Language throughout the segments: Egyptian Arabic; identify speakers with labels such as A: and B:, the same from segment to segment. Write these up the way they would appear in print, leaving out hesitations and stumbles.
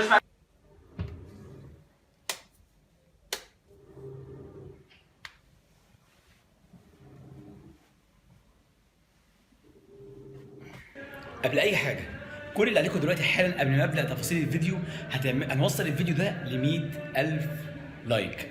A: اسمع. قبل اي حاجة، كل اللي عليكم دلوقتي حالا قبل ما ابدا تفاصيل الفيديو، هنوصل الفيديو ده ل 100,000 like.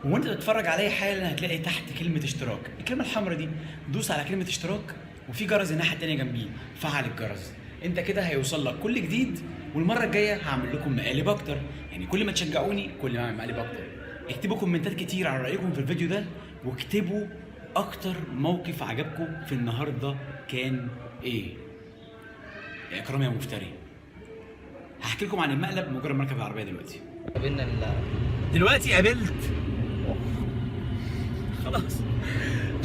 A: وانت بتتفرج عليا حالا هتلاقي تحت كلمة اشتراك، الكلمة الحمراء دي، دوس على كلمة اشتراك، وفي جرس الناحية التانية جنبيه، فعل الجرس. انت كده هيوصل لك كل جديد، والمرة الجاية هعمل لكم مقالب اكتر، يعني كل ما تشجعوني كل ما اعمل مقالب اكتر. اكتبوا كومنتات كتير على رايكم في الفيديو ده، واكتبوا اكتر موقف عجبكم في النهارده كان ايه. يا اكرم يا مفتري، هحكي لكم عن المقلب مجرد ما اركب العربية دلوقتي.
B: قابلنا
A: دلوقتي قابلت، خلاص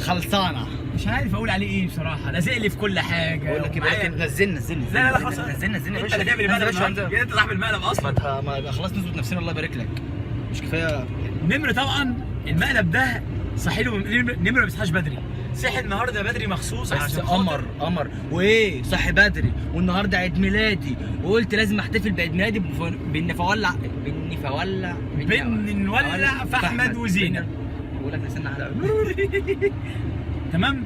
B: خلصانه.
A: مش عارف اقول عليه ايه بصراحة، لازق لي في كل حاجة.
B: بقول لك ايه،
A: ومعايا-
B: نزلنا نزلنا.
A: لا لا لا خلاص،
B: نزلنا نزلنا يا
A: انت
B: باشا.
A: اللي تعمل
B: نزل يا
A: المقلب
B: باشا.
A: النهارده، انت صاحب المقلب اصلا.
B: ما خلاص نظبط نفسنا، الله يبارك لك. مش كفاية؟
A: نمر طبعا المقلب ده صحي له، نمر ما بيصحاش بدري، صحي النهارده بدري مخصوص
B: بس
A: عشان
B: قمر قمر، وايه صحي بدري، والنهارده عيد ميلادي، وقلت لازم احتفل بعيد ميلادي باني فولع باني فولع
A: بإن نولع في أحمد وزينب.
B: بقول لك لسنا على
A: تمام.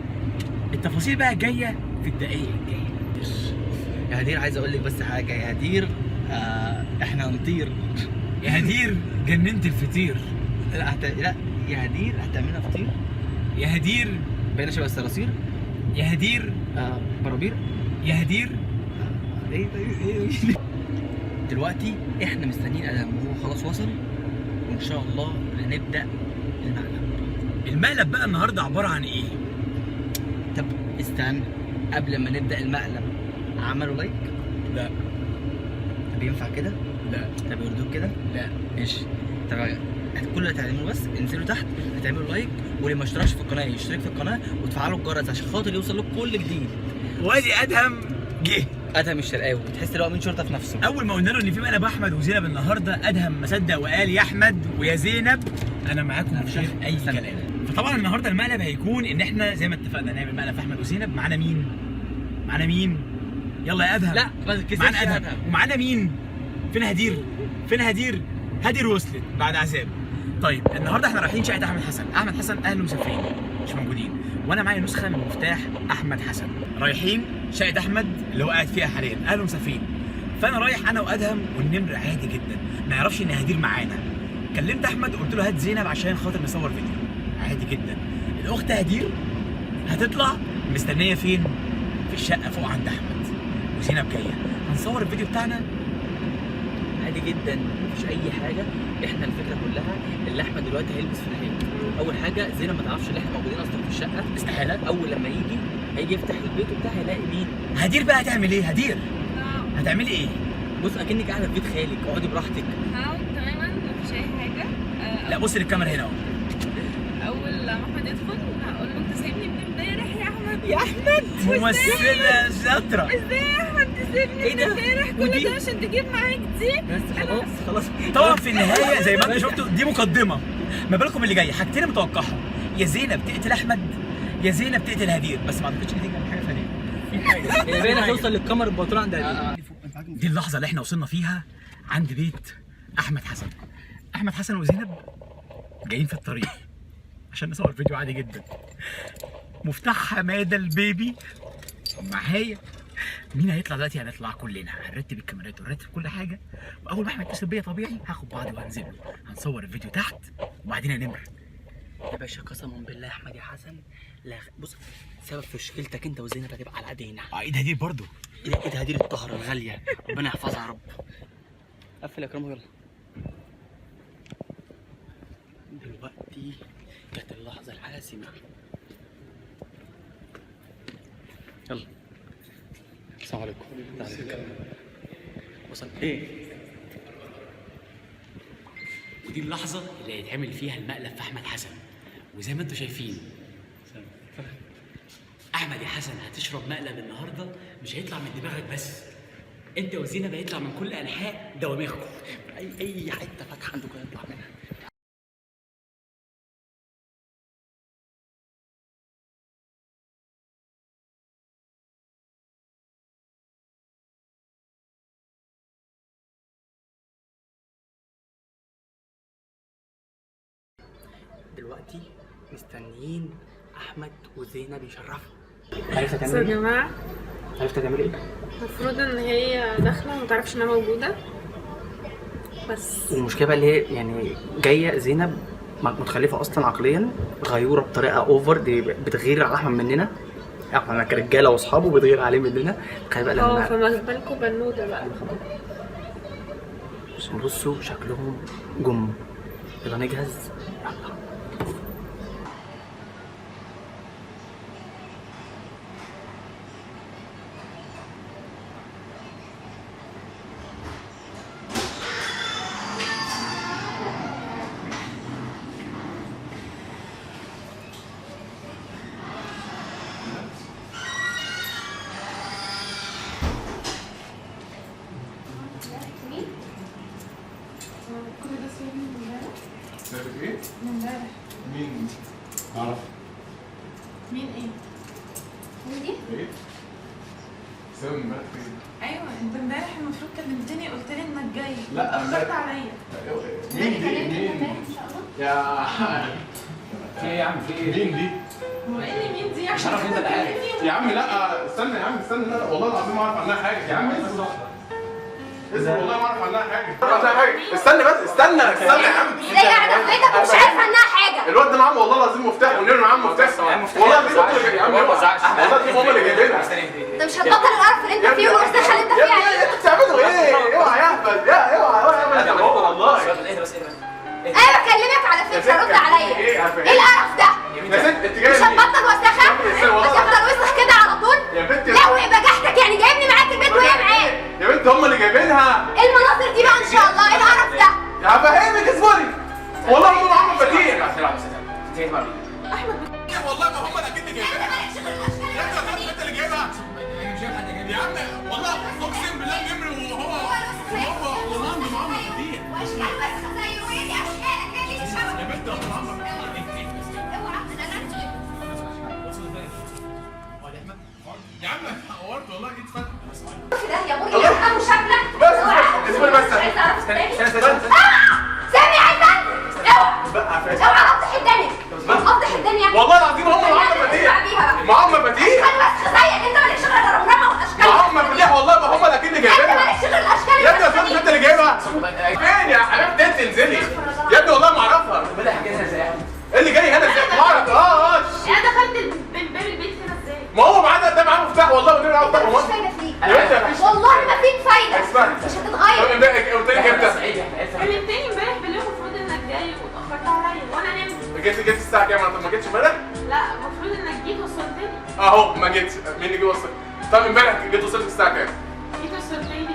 A: التفاصيل بقى جاية في الدقايق الجاية.
B: يا هدير، عايز اقول لك بس حاجة يا هدير. احنا هنطير.
A: يا هدير جننت الفطير.
B: لا لا يا هدير، هتعملنا فطير.
A: يا هدير
B: بقينا شبه الصراصير.
A: يا هدير
B: برابير.
A: يا هدير.
B: ايه طيب ايه؟ دلوقتي احنا مستنيين ادهم وهو خلاص وصل، وان شاء الله هنبدا المقلب.
A: المقلب بقى النهارده عبارة عن ايه؟
B: طب استنى، قبل ما نبدا المقلب، عملوا like؟
A: لا.
B: طب ينفع كده؟
A: لا.
B: طب يرضوك كده؟
A: لا.
B: ماشي. طب كل اللي هتعملوه بس انزلوا تحت، هتعملوا like، واللي ما اشتركش في القناة يشترك في القناة وتفعلوا الجرس عشان خاطر يوصل لكم كل جديد.
A: وادي ادهم جه.
B: ادهم الشرقاوي، تحس ان هو امين شرطه في نفسه.
A: اول ما قلنا له ان في مقلب احمد وزينب النهارده، ادهم ما صدق وقال يا احمد ويا زينب انا معاكم من غير اي كلام. فطبعا النهارده المقلب هيكون ان احنا زي ما اتفقنا نعمل مقلب في احمد وزينب. معانا مين؟ معانا مين؟ يلا يا ادهم.
B: لا ما تتكسفش
A: معانا
B: يا
A: ادهم ومعانا مين؟ فين هدير؟ فين هدير؟ هدير وصلت بعد عذاب. طيب النهارده احنا رايحين شقه احمد حسن، احمد حسن اهله مسافرين مش موجودين، وانا معايا نسخه من مفتاح احمد حسن. رايحين شقه احمد اللي هو قاعد فيها حاليا، اهله مسافرين. فانا رايح انا وادهم والنمر عادي جدا، ما يعرفش ان هدير معانا. كلمت احمد وقلت له هات زينب عشان خاطر نصور فيديو. عادي جدا. الاخت هدير هتطلع مستنيه فين؟ في الشقة فوق عند احمد، وزينب جاية. هنصور الفيديو بتاعنا
B: عادي جدا، مفيش اي حاجة. احنا الفكرة كلها اللي احمد دلوقتي هيلبس في الحيط. اول حاجة زينب ما تعرفش ان احنا موجودين اصلا في الشقة.
A: استحالة.
B: اول لما يجي هيجي يفتح البيت وبتاع هيلاقي مين؟
A: هدير بقى هتعمل ايه؟ هدير هتعملي ايه؟
B: بص اكنك قاعدة في بيت خالك، اقعدي براحتك.
C: هقعد تماما، مفيش اي حاجة.
A: لا بصي للكاميرا هنا اهو.
C: اول لما احمد يدخل هقول له انت سايبني من امبارح يا احمد.
B: يا احمد
A: ممثلة شاطرة.
C: ازاي يا احمد تسيبني
B: إيه
C: من
B: ده؟
C: امبارح كل
B: ودي؟
C: ده عشان تجيب معاك دي؟
B: بس خلاص خلاص.
A: طبعا في النهاية زي ما انتم شفتوا دي مقدمه، ما بالكم اللي جاي. حاجتين متوقعهم، يا زينب تقتل احمد، يا زينب تقتل هدير. بس ما اعتقدش ان هدير تعمل حاجة في هدير. في حاجة
B: هي باينة هتوصل للكاميرا البطولة عند هدير.
A: دي اللحظة اللي احنا وصلنا فيها عند بيت احمد حسن. احمد حسن وزينب جايين في الطريق عشان نصور فيديو عادي جدا. مفتاح حمادة البيبي معايا. مين هيطلع دلوقتي؟ هنطلع كلنا، هنرتب الكاميرات ونرتب كل حاجة، واول ما احمد يتصل بيا طبيعي هاخد بعضي وهنزل له، هنصور الفيديو تحت وبعدين يا نمر.
B: يا باشا قسما بالله احمد يا حسن، لا بص، سبب في مشكلتك انت وزينب هتبقى على ايدينا.
A: ايد هدير برضو.
B: ايد هدير الطهره الغالية، ربنا يحفظها يا رب. قفل يا كرم يلا. دلوقتي جت اللحظة الحاسمة. يلا السلام عليكم. وصل ايه؟
A: ودي اللحظة اللي هيتعمل فيها المقلب في احمد حسن، وزي ما انتم شايفين احمد يا حسن هتشرب مقلب النهارده مش هيطلع من دماغك بس، انت وزينب هيطلع من كل انحاء دوامخكم.
B: اي حتة فاتحة عندكم هيطلع منها. دلوقتي مستنيين احمد وزينب يشرفوا. عرفت
C: بس يا
B: هتعمل ايه؟
C: جماعة،
B: عرفت هتعمل ايه؟
C: المفروض ان هي داخله وما تعرفش انها موجودة، بس
B: والمشكلة بقى اللي هي يعني جاية زينب متخلفة اصلا عقليا، غيوره بطريقة over، دي بتغير على احمد مننا، احنا كرجاله واصحابه بتغير عليه مننا. تخيل بقى لما
C: فما بالكوا بنوده بقى.
B: بصوا شكلهم جم. يلا نجهز، يلا.
C: كل ده سايبني من امبارح؟
D: سايبك ايه؟
C: من امبارح.
D: مين؟ اعرف
C: مين ايه؟
D: ايه؟ سايبك من امبارح فين؟
C: ايوه انت امبارح المفروض كلمتني قلت لي انك جاي.
D: لا،
C: اتاخرت عليا.
D: مين دي؟ مين؟ يا
A: في ايه يا عم؟ في ايه؟
D: مين دي؟
C: هو ايه اللي مين دي؟ عشان
A: عارف انت اللي عارف.
D: يا عم لا استنى يا عم استنى، لا والله العظيم ما اعرف عنها حاجة يا عم. اصبر اصبر، والله ما اعرف عنها حاجة، ما اعرف عنها حاجة. استنى بس، استنى استنى يا عم.
E: ازاي قاعدة في بيتك ومش عارفه عنها حاجة؟
D: الواد ده معاه والله العظيم مفتاح، والنبي معاه مفتاح والله العظيم. هم اللي يا عم والله العظيم هم اللي جايبينها.
E: انت مش هتبطل القرف اللي انت فيه والوسخه اللي انت
D: يا
E: فيها
D: ابني
E: دي.
D: انتوا بتعملوا ايه؟ اوعى يا اهبل، يا اوعى اوعى يا اهبل والله.
B: اهدى بس، اهدى.
E: انا بكلمك على فكرة، رد عليا.
D: ايه يا
E: ايه القرف ده؟
D: يا ست انت جاية
E: مش
D: منين؟
E: هتبطل وسخة؟ هتفضل وسخ كده على طول؟
D: يا بنت
E: لا وهي بجحتك يعني، جايبني معاك البيت وهي معاك.
D: يا بنت هم اللي جايبينها.
E: ايه المناظر دي بقى ان شاء الله؟ ايه القرف ده؟
D: هفهمك اصبري والله هم معاهم مفاتيح. والله ما هم اكيد اللي جايبينها. يا ابني انت اللي جايبها يا عم، والله اقسم بالله نمر وهو وهو والله عنده معاهم مفاتيح.
E: واشكال وسخة زيه، وهي دي اشكالك، هي دي شبهك.
D: يا بنت هم معاهم مفاتيح.
E: اوعى انا هنزل.
D: يا عم حورت والله ايد فتح.
E: ده يا بوري ابو شكلك.
D: بس اصبري بس.
E: عايز اعرف تاني.
D: بس
E: سامي عايز انزل. اوعى
D: بقى فاهم.
E: اوعى، افضح الدنيا، افضح الدنيا.
D: والله العظيم هم معاهم مفاتيح، معاهم مفاتيح.
E: اشكال وسخة زيك، انت مالكش غير الرمرمه والاشكال.
D: معاهم مفاتيح والله ما هم اكيد اللي
E: انت
D: جايبينها.
E: مالكش غير الاشكال
D: يا ابني يا
E: الوسخة
D: فندم
E: دي.
D: انت اللي جايبها فين يا حبيبتي؟ انت انزلي يا ابني والله ما اعرفها. ايه اللي جاي هنا ازاي؟ ما اعرف.
C: انا دخلت من باب البيت هنا ازاي؟
D: ما هو معاه ده معاه مفتاح والله، والنبي معاه مفتاح.
E: مفيش
D: والله
E: فايده فيك،
D: يا بنت مفيش.
E: والله ما فيك فايده.
D: اسمعني.
E: مش
D: طب
E: هتتغير.
D: امبارح قلت لك امتى؟
C: كلمتني امبارح بالليل المفروض انك جاي واتاخرت عليا وانا نمت.
D: جيت الساعة كام؟ طب ما جيتش امبارح؟
C: لا المفروض انك جيت وصلتني.
D: اهو ما جيتش. مين اللي جه وصل؟ طب امبارح جيت وصلت الساعة كام؟
C: جيت وصلتني ايه؟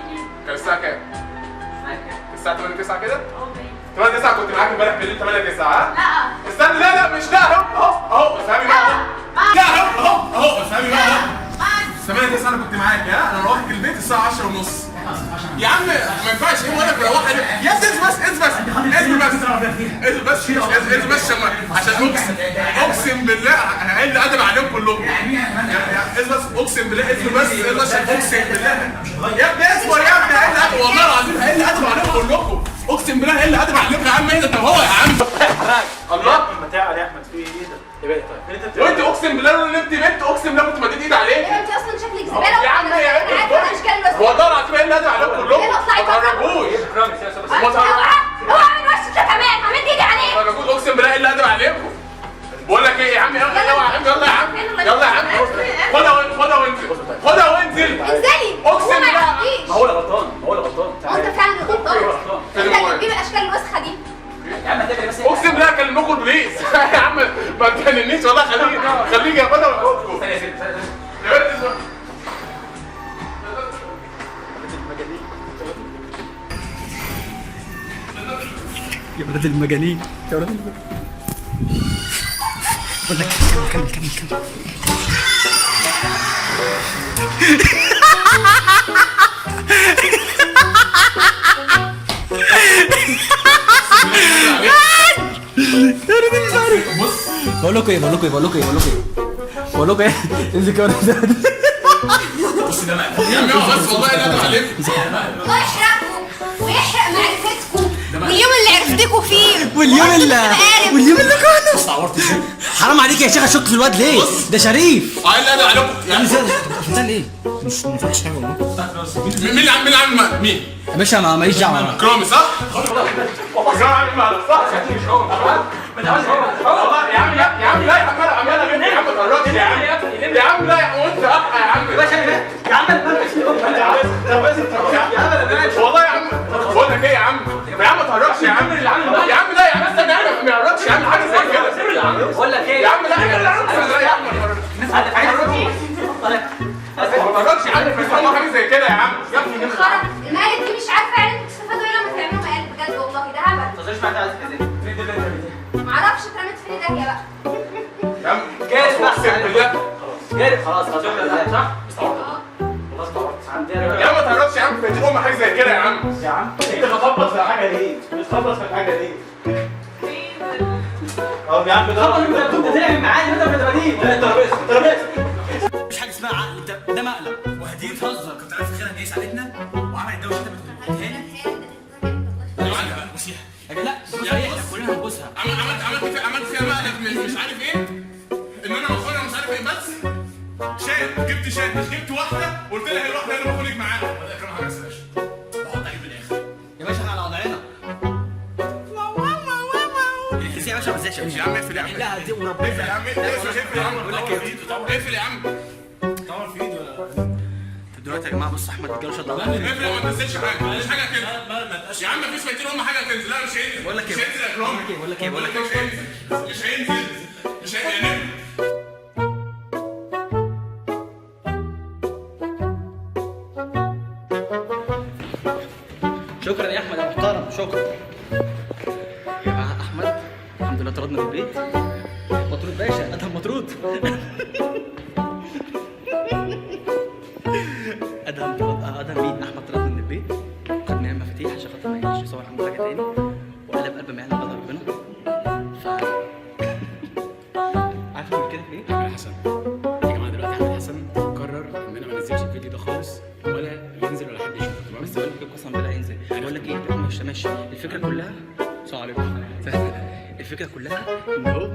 D: كان الساعة كام؟
C: مش فاكره.
D: الساعة 8 9 كده؟
C: اه باين.
D: 8 9 كنت معاك امبارح بالليل 8 9 ها؟
C: لا
D: استنى، لا لا مش لا، اهو اهو اهو افهمي بقى اهو. لا اهو اهو اهو افهمي بقى اهو. 8 9 انا كنت معاك، ها؟ انا روحت البيت الساعة 10 ونص يا عم. ما ينفعش ايه وانا بروح يا ابني. اصبر بس، اصبر بس، اصبر بس، اصبر بس، اصبر بس عشان اقسم بالله هقل ادب عليهم كلهم. اصبر بس، اقسم بالله، اصبر بس، اصبر بس، اقسم بالله يا ابني اصبر يا ابني. هقل ادب والله العظيم، هقل ادب عليهم كلكم، اقسم بالله هقل ادب عليكم يا عم. ايه ده؟ طب هو يا عم الله
F: متاع يا احمد في ايه ده؟
D: وانت اقسم بالله لو نمت بنت اقسم بالله كنت مديت ايد عليك.
E: انت اصلا شكلك زبالة.
D: يا عم يا
E: انا عارفه الاشكال الوسخة.
D: والله العظيم ايه اللي ادب عليكم كلكم.
E: يلا اطلعي
D: ما
E: بره.
D: تهرجوش،
E: اوعى اوعى من وشك ده كمان، همد ايدي عليك.
D: ما تهرجوش، اقسم بالله ايه اللي ادب عليكم. بقول لك ايه يا عم، يلا يا عم، يلا يا عم، يلا يا عم، خدها خدها وانزل، خدها وانزل.
E: انزلي.
D: اقسم
E: هو ما
D: بالله.
E: يعرفكيش.
B: ما هو اللي غلطان، ما هو اللي غلطان.
E: هو انت فعلا اللي غلطان، انت اللي بتجيب الاشكال الوسخة دي.
B: يا عم هتعمل بس.
D: اقسم بالله اكلمكم البوليس. يا عم ما تكلمنيش والله، خليك خليك يا خدها وانزل.
B: ثانية ثانية.
D: يا بنت
A: يا ولاد المجانين، يا ولاد المجانين. بقول لك كمل كمل كمل.
D: بص
B: بقول لكم ايه، بقول لكم ايه، بقول لكم ايه، بقول لكم ايه، بقول لكم ايه، انزل كمان.
D: بص ده يا عم بس والله لا ادب عليكم.
E: الله يحرقكم ويحرق معرفتكم واليوم اللي عرفتكم فيه
A: واليوم اللي
E: واليوم
A: واليوم اللي كنا. بص عورت ازاي.
B: حرام عليك يا شيخ، اشك في الواد ليه؟ ده شريف.
D: عيل انا عليكم يعني.
B: ده ليه؟
F: مش ما فيش حاجة والله.
D: مين اللي عامل مين؟
B: يا باشا ما ماليش دعوه.
D: كرامي صح؟ كرامي عامل مقلب صح؟ والله يا عم لا يا عم لا يا عم عمال يا عم ما تقربش يا عم يا عم لا يا عم وانت يا عم يا باشا
B: يا عم
D: والله يا عم بقول لك ايه يا عم يا عم ما تقربش يا عم يا عم لا يا عم استنى يا عم ما يقربش يا عم حاجة زي كده.
B: بقول لك ايه
D: يا عم لا يا عم لا يا عم ما تقربش يا عم حاجة زي كده يا عم. يا ابني
E: خرب المقالب دي، مش عارفه يعني انتوا بتستفادوا ايه لما تعملوا مقالب بجد والله ده هبل. معرفش اترمت فين داهية بقى.
D: يا عم
F: جاري بقى.
D: اقسم بالله
F: جاري خلاص خلاص صح؟
D: يا عم ما تهربش يا عم في ام حاجة زي كده يا عم.
F: يا عم انت بتخبط في الحاجة ليه؟ بتخبط في الحاجة ليه؟ اه يا عم ده انت كنت تلعب معايا انت في 80. الترابيزة الترابيزة
A: مفيش حاجة اسمها عقل، انت ده مقلب وهديه. بتهزر. كنت عارف خير ان هي ساعدتنا وعملت دوشه انت بتقولها لي. بصيها. لا بص احنا كلنا هنبوسها.
D: عملت فيها مقلب مش عارف ايه ان انا بخونها مش عارف ايه، بس شات جبت شات مش جبت واحدة قلت لها هي الواحدة اللي بخونك معاها. ولا اكرم حاجة بس يا باشا بحط عليك بالاخر
B: يا باشا احنا على وضعنا. بس يا باشا ما تزعلش يا باشا.
D: يا عم اقفل يا عم.
B: لا دي وربنا.
D: اقفل يا عم اقفل يا عم اقفل يا عم.
F: طبعا في ايدي ولا
B: طب دلوقتي يا جماعة بص احمد جاله شد عضلي.
D: اقفل ما تنزلش حاجة، مفيش حاجة تنزل يا عم، مفيش 200 ام حاجة تنزل. لا مش هينزل.
B: بقول لك ايه،
D: مش هينزل يا اكرامي.
B: بقول لك ايه، بقول لك
D: مش هينزل مش هينزل مش هينزل.
B: شكرا يا احمد يا محترم، شكرا يا جماعة. احمد الحمد لله طردنا من البيت. مطرود باشا، ادهم مطرود. ادهم طرد، ادهم مين؟ احمد طردنا من البيت، خد مننا المفاتيح عشان خاطر ما يجيش يصور عنده حاجة تاني، وقلب قلب ما يعلم بها ربنا. ف عارف انا بتكلم في ايه؟
A: احمد حسن يا جماعة دلوقتي احمد حسن قرر ان انا ما انزلش الفيديو ده خالص ولا ينزل ولا حد يشوفه. تمام
B: بس بقول لك قسما بالله هينزل. بقول لك ايه، ماشي ماشي. الفكرة كلها السلام عليكم. الفكرة كلها ان هو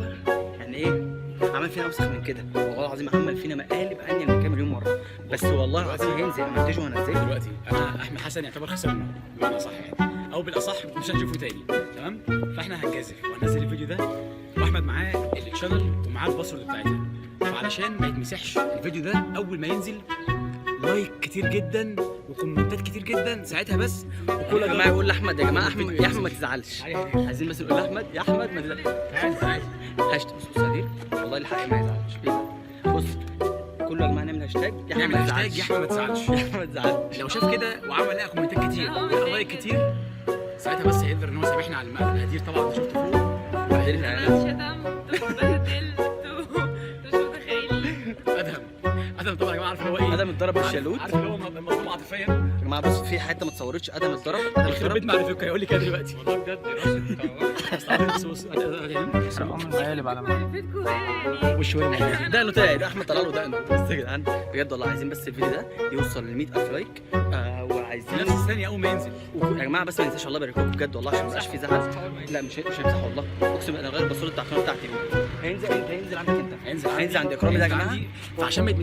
B: يعني ايه عمل فينا اوسخ من كده، والله العظيم عمل فينا مقالب انيل من كام مليون مرة، بس والله العظيم هينزل. منتجه وهنزله
A: دلوقتي انا احمد حسن يعتبر خسرنا بمعنى صح يعني، او بالاصح مش هنشوفه تاني. تمام، فاحنا هنجازف وهنزل الفيديو ده، واحمد معاه ال channel ومعاه ال password بتاعتها، فعلشان ما يتمسحش الفيديو ده اول ما ينزل like كتير جدا وكومنتات كتير جدا ساعتها بس.
B: وكل يا جماعة يقول لاحمد يا جماعة احمد يا احمد ما تزعلش، عايزين بس نقول لاحمد يا احمد ما تزعلش. هاشتاج بص بص والله الحق ما يزعلش بيزعل. بص كله يا جماعة نعمل هاشتاج يا احمد
A: نعمل
B: ما
A: هاشتاج
B: تزعلش،
A: يا احمد ما تزعلش.
B: يا احمد ما تزعلش.
A: لو شاف كده وعمل لها كومنتات كتير ولقى like كتير ساعتها بس هيقدر ان هو يسامحنا على المقلب. هدير طبعا انت شفته فوق.
B: وبعدين
C: انا اتشتمت واتبهدلت مش متخيلين.
A: ادهم طبعا يا جماعة عارف اللي هو ايه،
B: ادم اتضرب بالشالوت.
A: عارف اللي هو مظلوم عاطفيا
B: يا جماعة بص في حتة ما اتصورتش، ادم اتضرب، ادم
A: يخرب بيت
B: اتضرب.
A: معرفتك هيقول لي كده دلوقتي والله بجد. بص بص
F: مقالب على
C: معرفتكم يعني.
A: وش وين
B: دقنه طلع، ده احمد طلع له دقنه. بس يا جدعان بجد والله عايزين بس الفيديو ده يوصل ل 100000 like. وعايزين
A: نفس الثانية اول ما ينزل.
B: يا جماعة بس ما ننساش الله يبارك لكم بجد والله عشان ما يبقاش في زعل. لا مش هيمسحه والله، اقسم انا غير ال password بتاع القناة بتاعتي. هينزل هينزل عندك انت،
A: هينزل
B: هينزل عند اكرامي ده يا جماعة.
A: فعشان ما